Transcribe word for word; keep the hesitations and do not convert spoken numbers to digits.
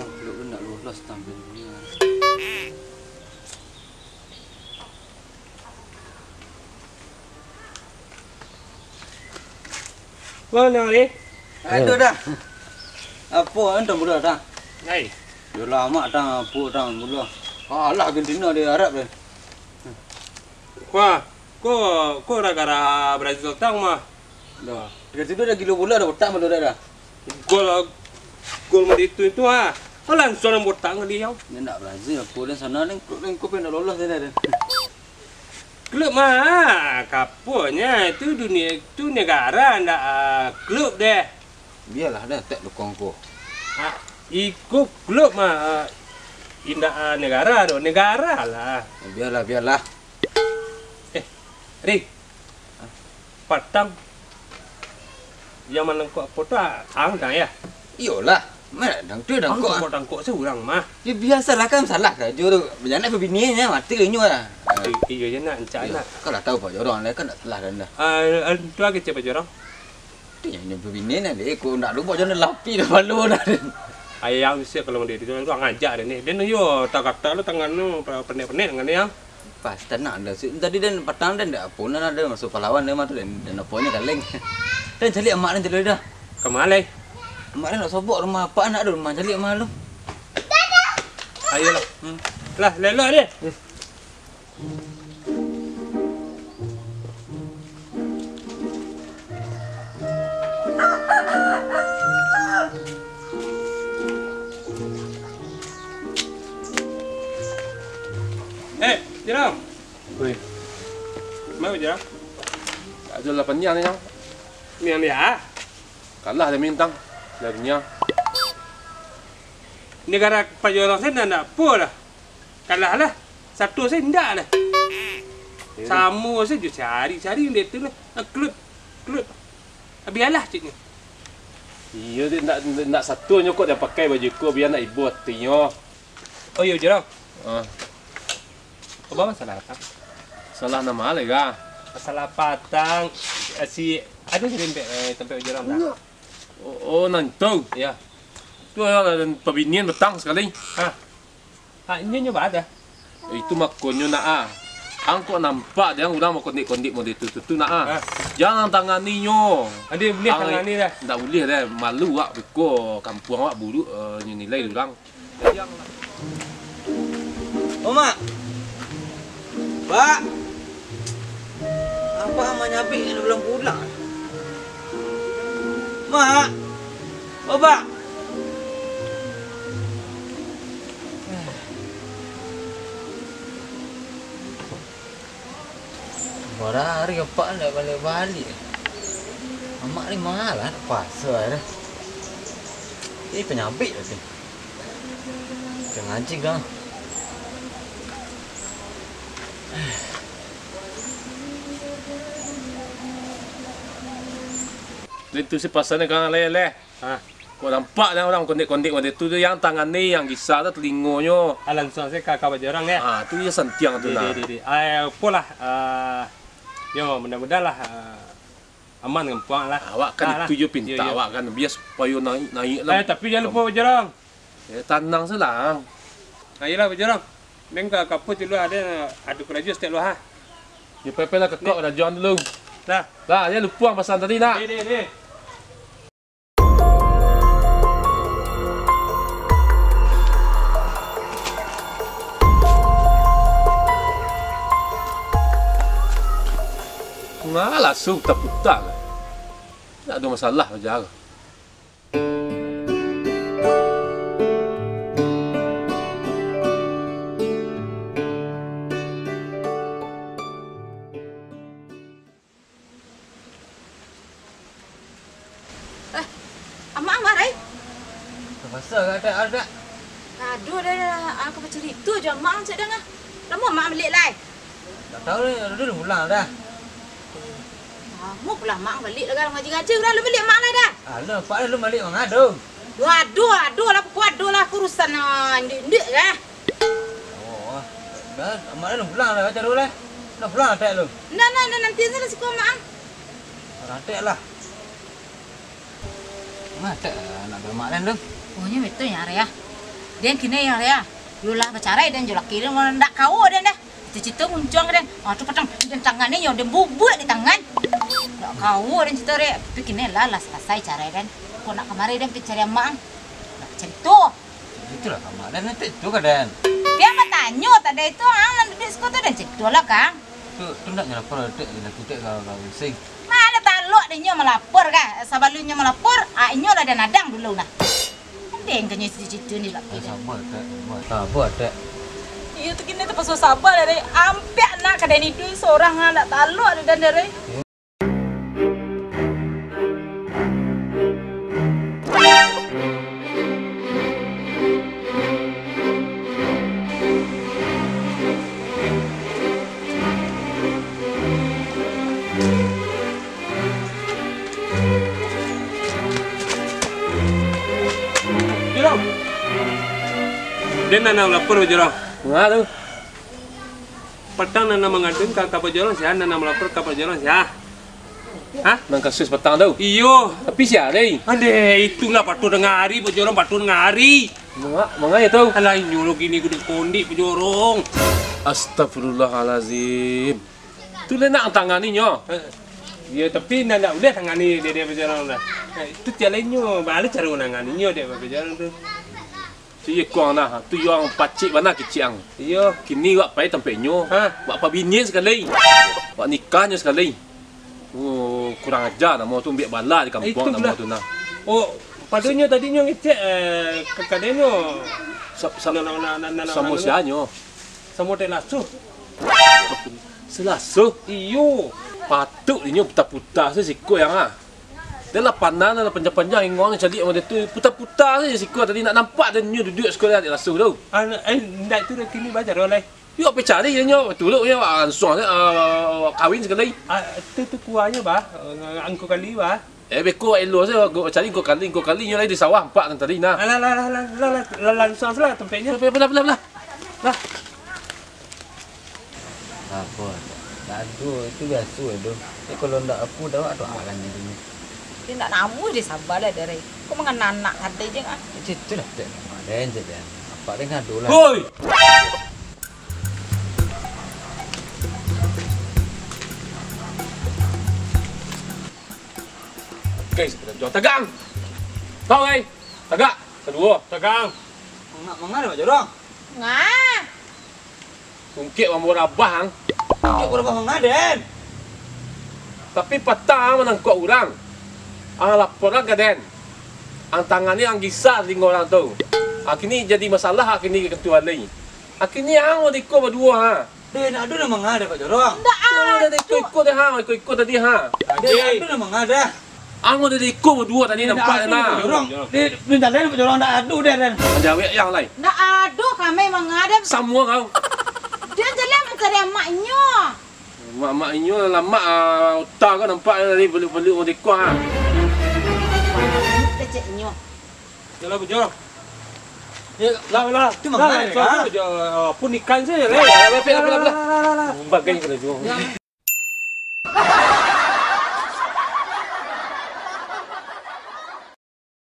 Lu nak lulus tampil dunia. Bang, Nang Ali. Aduh, dah. Apo, antang budak, dah? Hai. Yo lama, dah, apo, dah, budak. Alah, Argentina di Arab, deh. Wah, ko, ko gara-gara Brazil tang mah. Dah. Tiga situ dah gilo bola dah, otak malu dah, dah. Gol, gol mah itu, itu, ah. Ko langsung nang botak kali, yau. Ni nak Brazil, apo, dan sana, ni, ko, ni, ko, pengen lolos, dah, dah. Klub mah, kaponyo, itu dunia, itu negara, ndak, ah, klub deh. Bialah dah, tek dukung ko. Ah, iko klub mah, ah, indak, ah, negara doh, negara lah. Bialah, bialah. Eh, Ri. Hah? Patang. Yang manangkok apo tu, ah, ang dah, ya? Iyolah. Mana dang tu, dang kok. Tangkok-tangkok seorang mah. Ya, biasalah kan, salah karajo tu. Banyak nak babini nya, mati lah inyo lah. I-, iyo je nak, encak nak. Kalau tahu Pak Jorong lah, kan tak salah dah. Ah, ah, tu lagi siapa Jorong? Tu yang inyo babini nya, deh. Kok ndak lupa jangan lapi dah malu dah. Ayang siap kalau dia tu, tu ngajak dia ni. Dia ni yo, tak kata lu tangan lu, pendek-pendek dengan dia. Pas, tanang dah. Si-, tadi den patang den dak apo nan ado masuk pahlawan den mah tu den, den apo nyo kaleng. Den caliak amak den tadi dah. Ka ma lai? Amak den nak sobok rumah apak nak ado rumah caliak mah lu. Ayolah. Hmm. Lah, lelok deh. Yes. Eh, Jerang. Woi. Mano Jerang? Ado lapan niang ni, Jang. Niang dia? Kalah dek Mintang. Dari niang. Negara Pajorong saya ndak, ndak apo lah. Kalah lah. Satu saya ndak lah. Iyo. Samo sajo cari-cari dek tu lah. Ah, klub. Klub. Ah, bialah cik ni. Iyo, dek ndak, ndak satu nyo kok dia pakai baju ko, biar ndak ibo atinyo. Oh, iyo, Jerang. Ah. Apo masalah patang? Salah nan ma lai, Ga? Masalah patang, eh, si, ado si dempek, eh, tampek Jerang, Ga? Iyo. Oh, oh, nan tu? Iyo. Tu lah, pabinian patang sakali. Ha. Ha, inyo nyo ba ado? Itu makonyo nak, ah. Ang kok nampak dek ang urang bakondek-kondek model tu, tu, tu nak, ah. Ha. Jan ang tangani nyo. Ado buliah tangani dah? Ndak buliah dah. Malu awak beko kampuang awak buruak, eh, nyo nilai urang. Jadi ang lah. Omak. Pak. Apak manyabik nak pulang-pulang. Mak. Oh, Pak. Bara ari apak ndak baliak-baliak. Amak ni malah nak puaso ari. Eh, panyabik lah tu. Jangan anjing dah. Itu si pasan ni kan leleh. Ha. Kok nampak dah urang kondek-kondek macam tu, tu yang tangan ni, yang gisah tu telingonyo. Ah, langsung saja ka, ka Bajorang, ya? Ah, tu iyo santiang tu nah. Di, di, di. Ah, apolah, ah, yo, mudah-mudahan lah, ah, aman kampuang lah. Awak kan itu jo pinta awak kan, biar supayo naik-naik lah. Eh, tapi jangan lupa Bajorang. Ya, tanang salang. Ah, iyolah, Bajorang. Neng ka, ka apo dulu ado, ado karajo saketek lu, ha. Yo, pai-pai lah kakak karajo dulu. Dah. Dah, yo lupo ang pasan tadi nak. Di, di, di. Ngalah suh taputa. Ndak ado masalah aja. Eh, amak ang marai? Tapakso ka atak atak. Aduh, dah, dah, dah. Aku bacarito jo amak ang cak danga. Lamo amak ang baliak lai? Tak tahu ni, Rudi lah pulang dah. Lamo pulo amak ang baliak lah, ngaji-ngaji urang, lu baliak amak lai dah? Alah, pak lu baliak mangadu. Duh, aduh, aduh lah, pokok aduh lah, aku urusan, ah, indik-indik lah. Oh, dah, amak dah pulang dah, baca dulu lah. Dah pulang atak lu. Ndak, ndak, ndak, nanti saja lah siko amak ang. Ratek lah. Matek lah anak bermak lain tu. Oh, nyo betul nyo, Arya. Den kini yo, yo. Yo lah bacarai den jo laki den, ndak kawa den doh. Cito-cito muncuang den. Ah, tu patang, den tangan ni yo, den bubuak di tangan. Ndak kawa den cito dek. Tapi kini lah, lah salasai carai den. Kok nak kamari den pai cari amak ang? Ndak cari tu. Itulah kamari den, nanti tu ka den. Pian batanyo tadi tu, ang nan duduak siko tu den cito lah, Kang. Tu, tu ndak nyo lapor, dek, laki dek ka, ka polisi. Mano talok dek nyo malapor ka? Sabalun nyo malapor, ah, inyo lah den adang dulu nah. Andeng ka nyo situ-situ ni laki den. Sabar, dek. Sabar, dek. Iyo tu kini tapaso sabar dari ampek nak ka den iduik sorang, ah, ndak talok dek den dari. Jorong. Den nan nak lapor, Jorong. Nga tu? Patang nan, nan mangaduan ka, ka Pak Jorong sia, nan, nan malapor ka Pak Jorong sia. Hah? Nan kasus patang tu? Iyo. Tapi sia, deh? Andeh, itulah patuah tangah ari, Pak Jorong, patuah tangah ari. Manga, manga yo tu? Alah, inyo lo kini kudu kondik, Pak Jorong. Astagfirullahalazim. Tu lah nak tangani nyo. Eh, iyo, tapi nak, nak uleh tangani dek, dek Pak Jorong lah. Eh, itu tiap lain nyo, baa caro nangani nyo dek Pak Jorong tu. Si Ikuang nah, tu yo ang pacik bana kicik ang. Iyo. Kini wak pai tampek nyo, ha? Wak pabinian sakali. Wak nikah nyo sakali. Oh, kurang aja namo tu, ambiak bala di kampuang namo tu nah. Oh, padonyo tadi nyo ngecek, eh, ka, ka den nyo. Sa-, sa-, samo sia nyo? Samo dek Lasuh. Si Lasuh? Iyo. Patuik inyo puta-puta se siko yang ah. Dah lah panah, dah lah panjang-panjang, inguang caliak macam tu. Puta-puta saja siko tadi, nak nampak dah nyo duduak siko dek Lasuh tu. Ah, eh, ndak tu dah kini bajar lah. Yo, pai cari nyo, tuluk nyo, ah, langsung saja, ah, kawin sakali. Ah, tu, tu kuahnyo, bah. Ah, angko kali, bah. Eh, beko elok saja, cari angko kali, angko kali nyo lai di sawah, nampak kan tadi, nah. Alah, lah, lah, lah, lah, lah, lah, langsung saja lah tampeknyo. Lah, lah, lah, lah, lah. Lah. Apo, ndak ado, itu biaso tu. Tapi kalau ndak apo, dak ado akan itu. Dia ndak namuah dia sabar lah, Dek. Kok mangan anak kadai je, ah? Itu lah, Dek. Kemarin je, Dek. Apa dia ngadu lah. Hoi! Guys, kita jual tagang. Kau, eh. Tagak. Kaduo. Tagang. Manga, manga deh, Pak Jorong. Nga. Tungkek mambawa rabah, ang. Tungkek mambawa rabah manga, den. Tapi patang ang manangkok urang. Ang laporan ka den. Ang tangani ang gisa talingo urang tu. Ang kini jadi masalah, ang kini ka ketua lai. Ang kini ang ado iko baduo, ha. Deh, ndak ado nan manga deh, Pak Jorong. Ndak ado. Iko-iko deh, ha, iko-iko tadi, ha. Deh, ndak ado nan manga deh. Ang ado di iko baduo tadi nampak, nah. Jorong. Deh, minta deh, Pak Jorong, ndak ado deh, den. Manjawek yang lai. Ndak ado kami manga deh. Samo kau. Dia jalan mancari amaknyo. Mak-mak inyo lamak, ah, utak kau nampak dari peluk-peluk urang di iko, ha. Keceknyo. Yalah, Bujang. Ya, lah, lah. Tu lah, mangan, lah, kan? Bujang. Ah, pun ikan saja, lah. Lah, lah, lah, lah, lah, lah. Bagai kena jual. Ya.